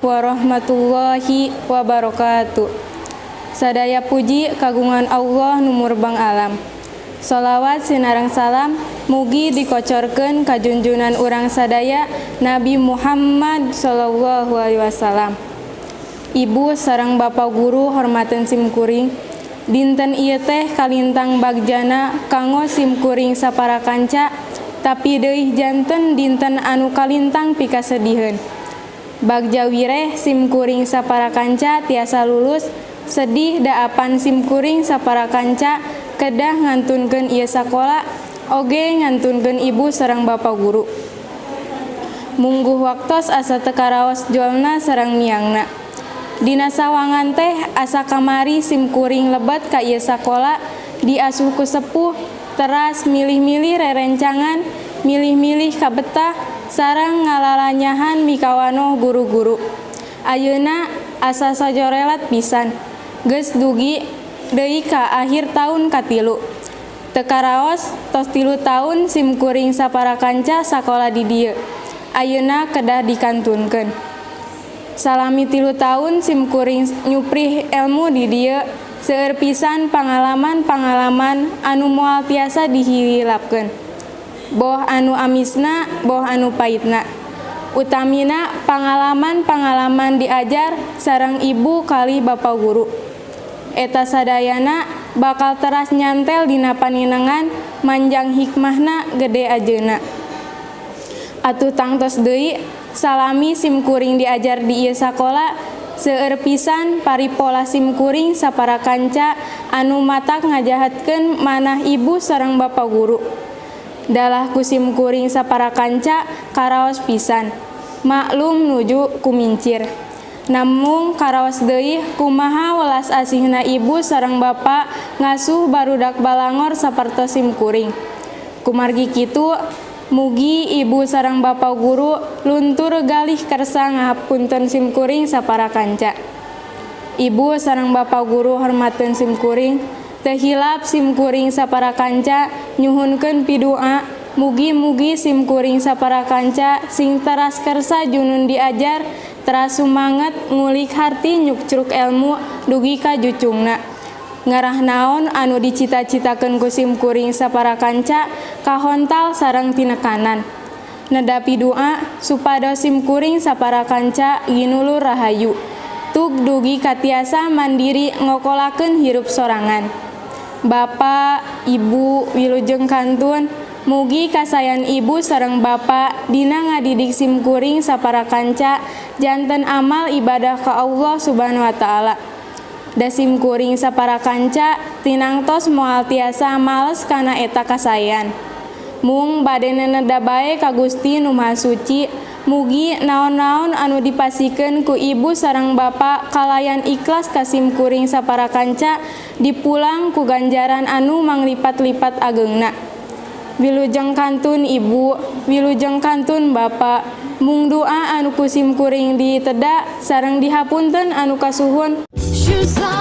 Warahmatullahi wabarakatuh. Sadaya puji kagungan Allah nu murbeng alam. Sholawat sinareng salam mugi dikocorkeun ka junjunan urang sadaya, Nabi Muhammad Shallallahu Alaihi Wasallam. Ibu sareng Bapak guru hormateun simkuring, dinten ieu teh kalintang bagjana kanggo simkuring sapara kanca, tapi deui janten dinten anu kalintang pikasediheun. Bagja wireh simkuring sapara kanca tiasa lulus, sedih daapan simkuring sapara kanca kedah ngantunkeun ieu sakola oge ngantunkeun ibu sareng bapa guru. Mungguh waktos asa teu karaos jolna sareng miangna. Dina sawangan teh asa kamari simkuring lebet ka ieu sakola diasuh ku sepuh, teras milih-milih rerencangan, milih-milih kabetah sareng ngalalanyahan mikawanoh guru-guru. Ayeuna asa sajorelat pisan, geus dugi deui ka akhir taun katilu. Teu karaos tos 3 taun simkuring sapara kanca sakola di dieu. Ayeuna kedah dikantunkeun. Salami 3 taun simkuring nyuprih elmu di dieu, seueur pisan pangalaman-pangalaman anu moal tiasa dihilapkeun. Boh anu amisna, boh anu paitna. Utamina pangalaman-pangalaman diajar sareng ibu kalih bapa guru. Eta sadayana bakal teras nyantel dina panginengan manjang hikmahna gede ajeuna. Atuh tangtos deui, salami simkuring diajar di ieu sakola, seueur pisan paripolah simkuring sapara kanca anu matak ngajahatkeun manah ibu sareng bapa guru. Dalah ku simkuring sapara kanca karaos pisan. Maklum nuju kumincir. Namung karaos deui kumaha welas asihna ibu sareng bapa ngasuh barudak balangor sapertos simkuring. Kumargi kitu, mugi ibu sareng bapa guru luntur galih kersa ngahapunten simkuring sapara kanca. Ibu sareng bapa guru hormateun simkuring, teu hilap simkuring sapara kanca nyuhunkeun pidua, mugi-mugi simkuring sapara kanca sing teras kersa junun diajar, teras sumanget ngulik harti nyukcruk elmu dugi ka jucungna. Ngarah naon anu dicita-citakeun ku simkuring sapara kanca kahontal sareng tinekanan. Neda pidua supados simkuring sapara kanca ginulur rahayu. Tug dugi katiasa mandiri ngokolakeun hirup sorangan. Bapa, Ibu, wilujeng kantun, mugi kasaean ibu sareng bapa dina ngadidik simkuring sapara kanca janten amal ibadah ka Allah Subhanahu wa Ta'ala. Da simkuring sapara kanca tinangtos moal tiasa males kana eta kasaean. Mung bade neneda bae ka Gusti Nu Maha Suci, mugi naon-naon anu dipasihkeun ku ibu sareng bapa kalayan ikhlas ka simkuring sapara kanca dipulang ku ganjaran anu manglipat-lipat ageungna. Wilujeng kantun ibu, wilujeng kantun bapa, mung dua anu ku simkuring diteda sareng dihapunten anu kasuhun. Shoes on.